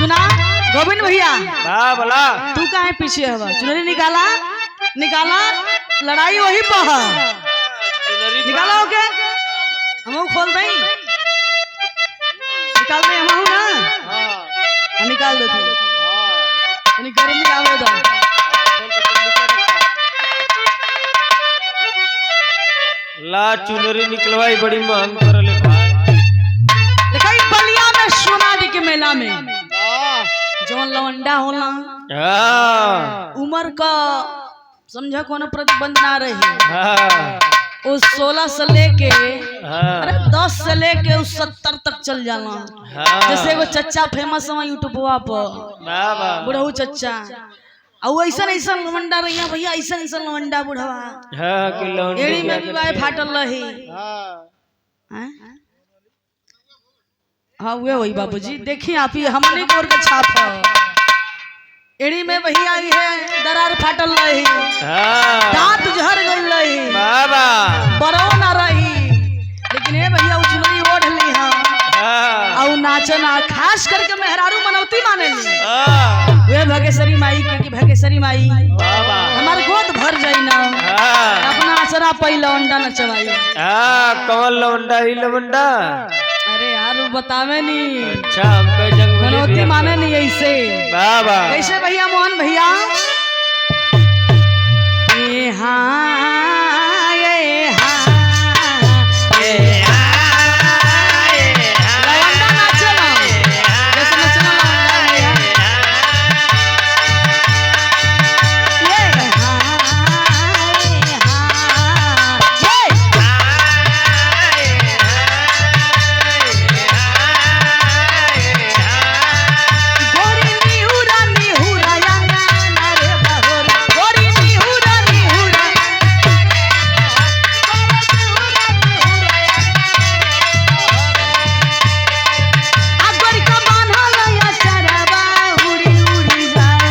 सुना गोविंद भैया, बोला। तू काहे पीछे हवा? चुनरी निकाला, निकाला, लड़ाई वही पर है। निकाला ओके, हम खोल दई, निकाल दे हम ना। हाँ, निकाल देते, यानी गर्मी आवे दा। ला चुनरी निकलवाई बड़ी महंग करले भाई। देखा बलिया में सोनारी के मेला में जौन लवंडा होला, उम्र का समझा कोनो प्रतिबंध ना रही। वो 16 से लेके अरे 10 से लेके उस 70 तक चल जाला। जैसे एगो चच्चा फेमस है यूट्यूबवा पर, बुढ़ऊ चच्चा, और ऐसा ऐसा लवंडा रही भैया, ऐसा ऐसा लवंडा बुढ़वा एड़ी में भी बाय फाटल रही। हाँ वे वही बाबूजी, देखिए आप ही हमने गोर के छाप एड़ी में वही आई है, दरार फाटल रही, दांत झर गई रही, बरो ना रही, लेकिन ए भैया चुनरी ओढ़ ली। हाँ, और नाचना खास करके मेहरारू मनौती माने ली वे भगेश्वरी माई के कि भगेश्वरी माई हमार गोद भर जाई ना, अपना आचरा पहला अंडा नचवाई। कौन लवंडा ही लवंडा? अरे यार वो बतावे नहीं। अच्छा, हमको जंगली मनौती माने नहीं ऐसे। बाबा कैसे भैया मोहन भैया? ए हाँ, ए हाँ, ए हाँ, लवंडा नाचना जैसे नाचना लवंडा भैया। ये हाँ, ये हाँ, ये गोरी निहुरा निहुरा या ना रे बहोरा, गोरी निहुरा निहुरा। आ गोरी का बान्हल या चरवा उड़ी उड़ी जाए।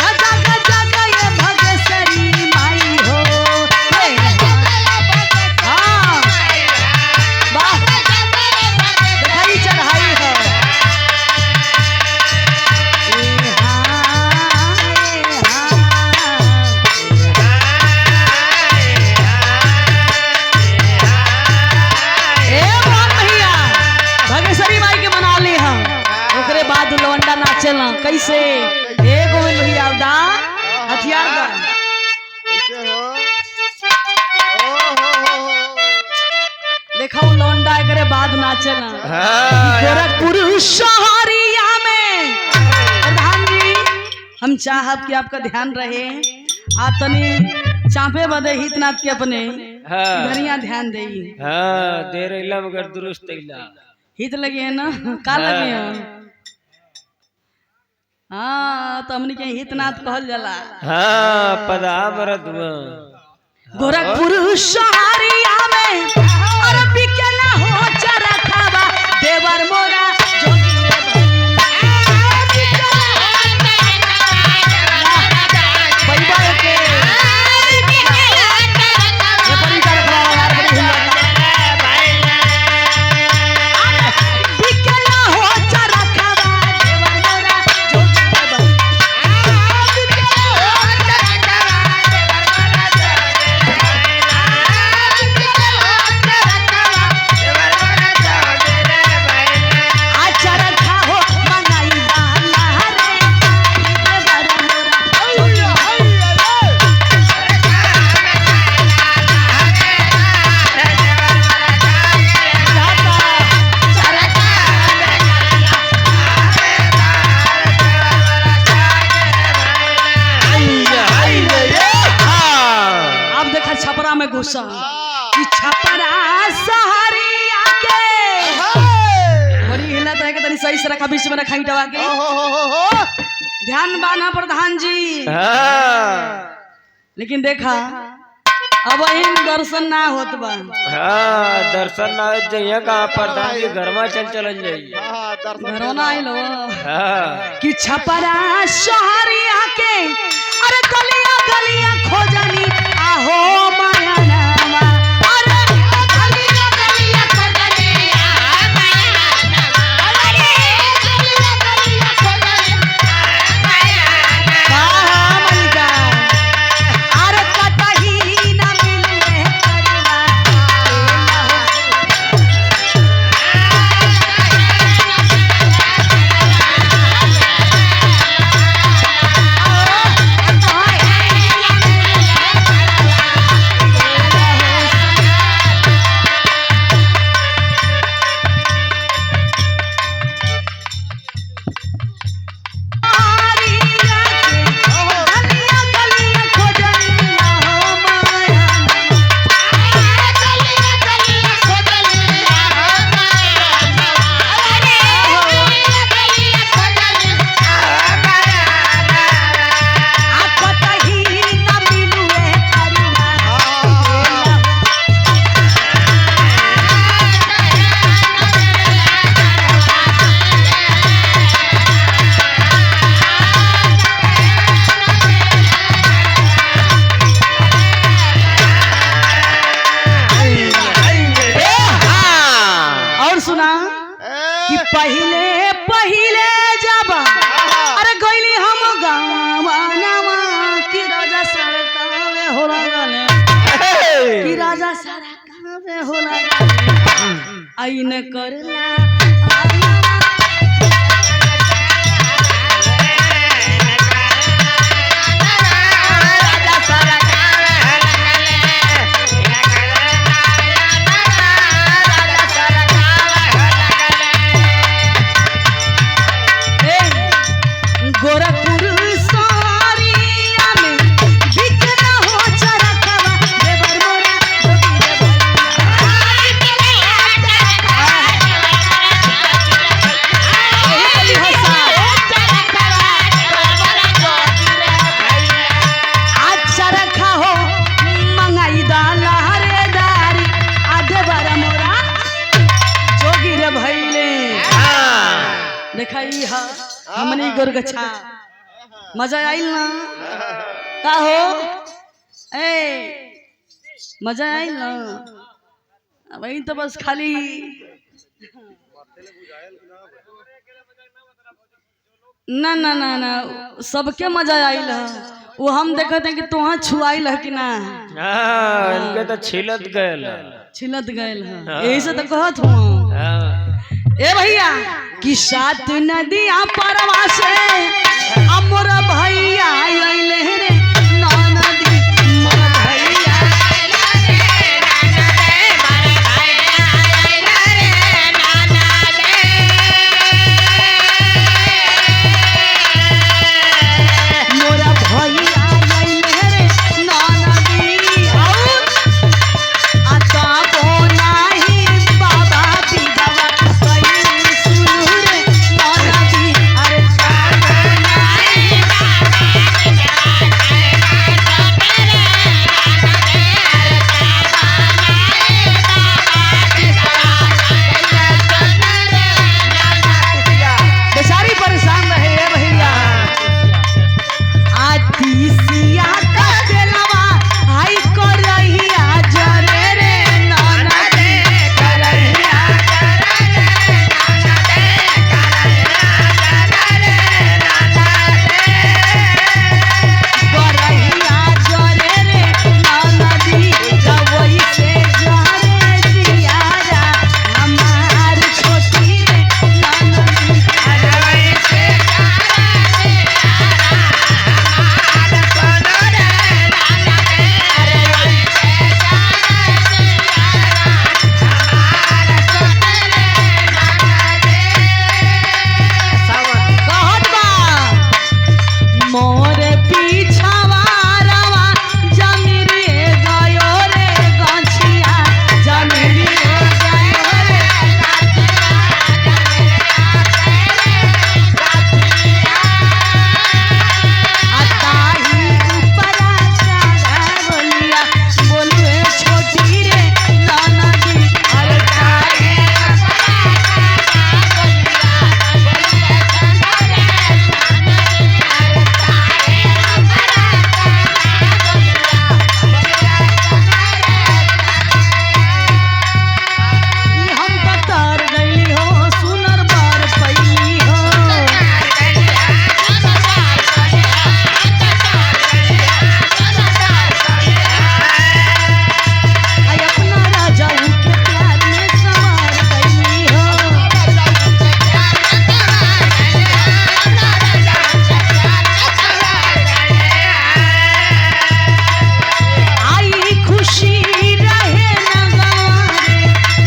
गजा गजा गए भगेश्वरी माई हो। हे हाँ, वाह, दिखाई चढ़ाई है। ए हाँ, ए हाँ। ए मोहन भैया, भगेश्वरी माई के मना ली हम, ओकरे बाद लवंडा नाचेला कैसे? ए गोविंद भैया दा हथियार दा। देखा वो लवंडा एकरे बाद नाचेला। गोरखपुर शहरिया में प्रधान जी हम चाहब कि आपका ध्यान रहे, आ तनी चापे बदे हितनाथ के अपने धनिया ध्यान देई। हाँ, देर अइला मगर दुरुस्त अइला। हित लगे है ना, का लगे है? हाँ, तो हमनी के हितनाथ कहल जाला। हाँ, पदा मरद हुआ। गोरखपुर शहरिया में अरे बिकेला हो चरखवा देवर मोरा जोगी रे भैया के ये परी चरखवा यार बड़ी हिम्मत। बिकेला हो चरखवा देवर मोरा जोगी रे भैया। आ चरखा हो मंगाई वाला रे देवर मोरा जोगी अब देखा छपरा में घुसा ई छपरा सहारिया के बड़ी हिलत है कि तनी सही से रखा, बीच में रखा ईटवा के। ध्यान बाना प्रधान जी। लेकिन देखा अब इन दर्शन ना होत बा। हाँ, दर्शन ना होत जइया कहाँ प्रधान जी घर में चल चलन जाइए। घरों ना आइल हो। हाँ। कि छपरा शहरिया के अरे गलिया गलिया खोजनी आहो। लागल कि राजा सारा कामे हो लागल आइन करला गोरखपुर सारिया में बिकना हो चरखवा देवर मोरा जोगी देवर एही बलि हो सा। आज चरखा हो मंगाई दाला रे दारी आ देवर मोरा जोगी रे भैले। देखाई हा हमनी गोरगछा मजा आइल ना का हो ए मजा आइल ना? वही तो बस खाली ना ना ना ना सबके मजा आइल है। वो हम देखते हैं कि तुहा छुआइल है कि ना। हाँ, इनके तो छिलत गए। छिलत गए है, यही से तो कहत हूँ। ए भैया कि सात नदिया परवा से अमर भैया अइले रे नदी मोर भैया। मोरा भैया अइले रे नदी और आता नाही बाबा बिगवा कई सुनु रे नदी अरे ताबो नाही बेचारी परेशान रहे ए भैया। आतिसिया का दिलवा आई करहिया जरे रे ननदी करहिया करहिया जरे रे ननदी जवई से जरे जियारा हमार छोटी रे ननदी जवई से कहत बा मोर पीछावा रवा जमीरे गयो रे गछिया जमीरे गयो रे अताही ऊपरा चढ़ावलिया बोलुए छोटी रे ननदी अरे ताही ई हम पतर गइली हो सुनर बार पैली हो। आई अपना राजा के प्यार में सवार गइली हो। आई खुशी रहे न गवारे,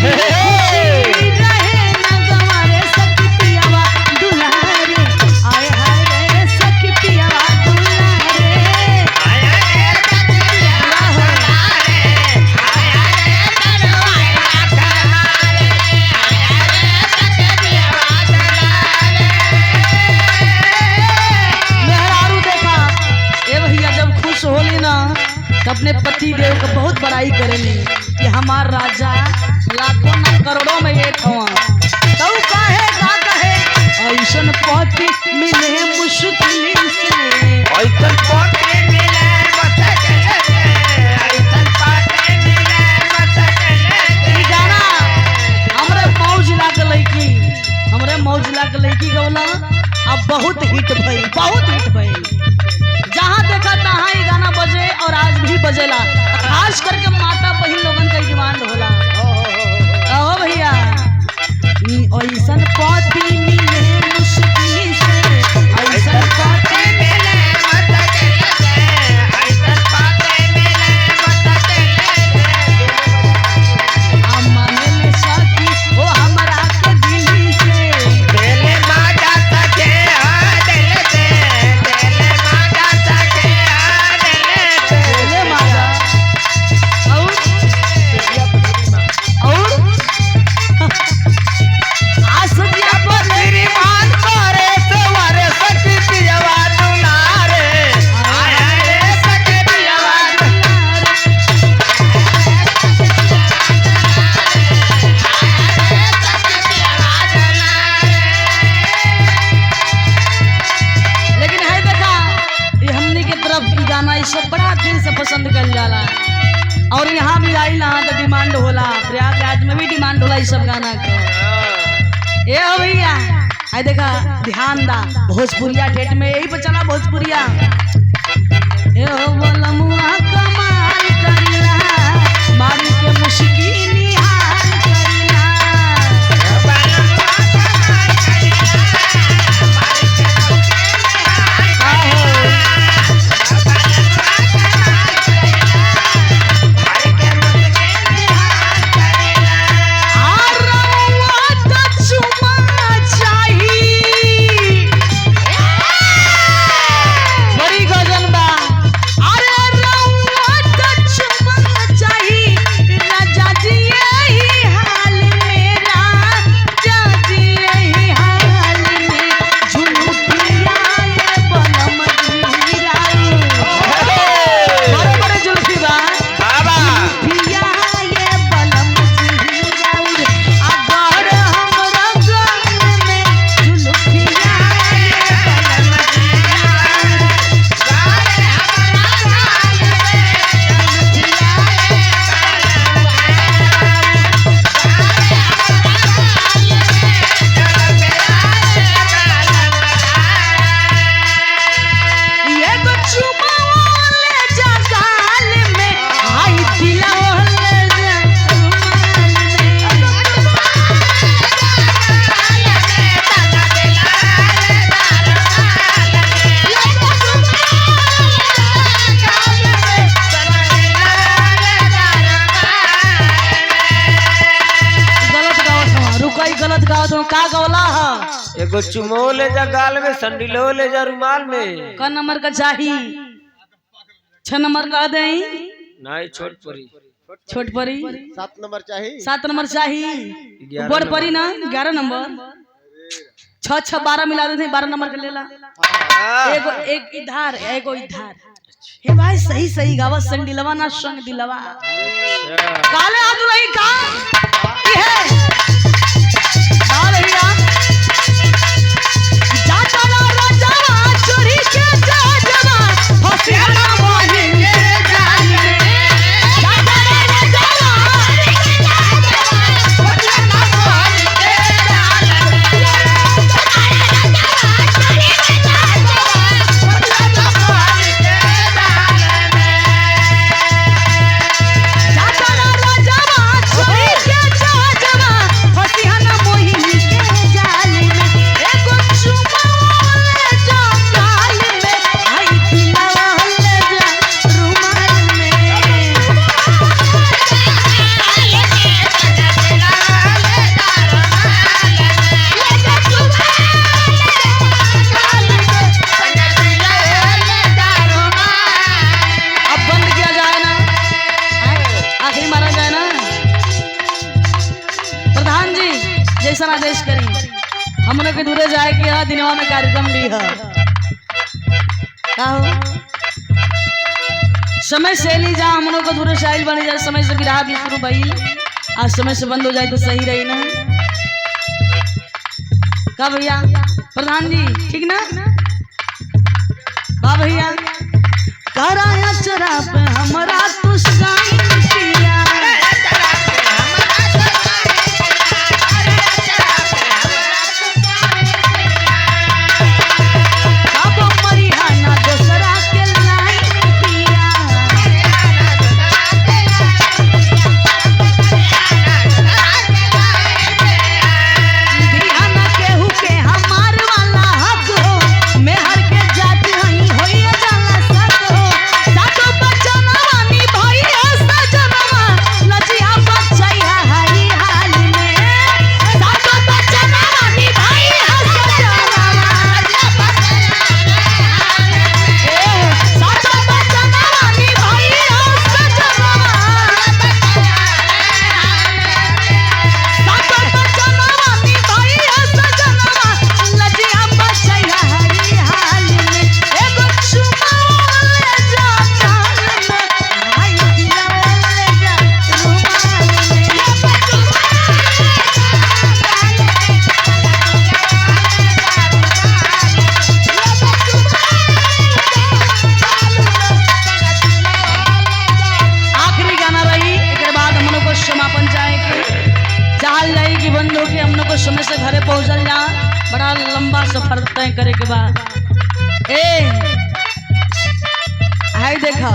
खुशी रहे न गवारे सखी पियावा दुलारे, आय हाय रे सखी पियावा दुलारे। मेहरारू देखा ए भैया जब खुश होली ना तो अपने पति देव के बहुत बड़ाई करेली कि हमार राजा लाखों ना करोड़ों में एक हवा। तो काहे का कहे ऐसन पति मिले मुश्किल से। ऐसन पति मिले ऐसन पति मिले ई गाना हमरे मौज लागल की, हमरे मौज लागल की गौला अब बहुत हिट भइल, बहुत हिट भइल। जहाँ देखा तहाँ ई गाना बजे और आज भी बजेला। और यहाँ भी आई ना तो डिमांड होला, प्रयागराज में भी डिमांड होला ये सब गाना का। ए हो भैया, आई देखा ध्यान दा भोजपुरिया ठेठ में यही पर चला भोजपुरिया। ए हो बोलमुआ कमाल करिला, मारी के मुश्किल निहाल करिला। बड़ी गजन बा। अरे रउआ त चुमा चाही, राजा जी यही हाल में, राजा जी यही हाल में, झुलुकिया ये बनम जीराऊ। बड़े बड़े जुल्फी बा। जुल्फिया ये बनम जीराऊ, अगर हमरा गाल में जुल्फिया ये बनम जीराऊ। एगो चुमा ले जा गाल में, आई दिलवा ले जा रुमाल में। गलत गावत हूँ, रुकाई गलत गावत हूँ, का गवला ह? एगो चुमो ले जा गाल में, संडिलो ले जा रुमाल में। क नंबर का चाही? 6 नंबर का दे। नहीं छोट परी। छोट परी 7 नंबर चाहिए। 7 नंबर चाही। 11 बड़ परी ना 11 नंबर। 6 6 12 मिला देते, 12 नंबर के लेला। एगो एक इधार, एगो इधार। हे भाई सही सही गावा, संग दिलवा ना संग दिलवा। काले हाथ रही का ई है का भैया जाता ना राजावा चोरी के जा जवा फसिया ना मोहिन के जाल में। जाता ना राजावा चोरी के जा जवा फसिया ना मोहिन के जाल में। जाता ना राजावा चोरी के जा जवा फसिया ना मोहिन के जाल में। एगो चुमा ले जा गाल में, आई दिलवा ले जा रुमाल में। अब बंद किया जाए ना, आखिरी मारा जाए ना। प्रधान जी जैसा आदेश करी, हम लोग के दूरे जाए के है, दिनवा में कार्यक्रम भी है। का हो समय से ली जा, हम लोग को दूरे से आइल बने जाए, समय से विराह भी शुरू भई, आज समय से बंद हो जाए तो सही रही ना। का भैया प्रधान जी ठीक ना? बा भैया कराया चरा पे हमरा तू साइन पिया। अब मरिहाना दोसरा के लाइन पिया। बिहाना केहू के हमार वाला हक हो, मेहर के जात हई होइए जाला सक हो। सातो बचनवा निभा समय से घरे पहुंचल जा, बड़ा लंबा सफर तय करे के बाद। ए हाय देखा,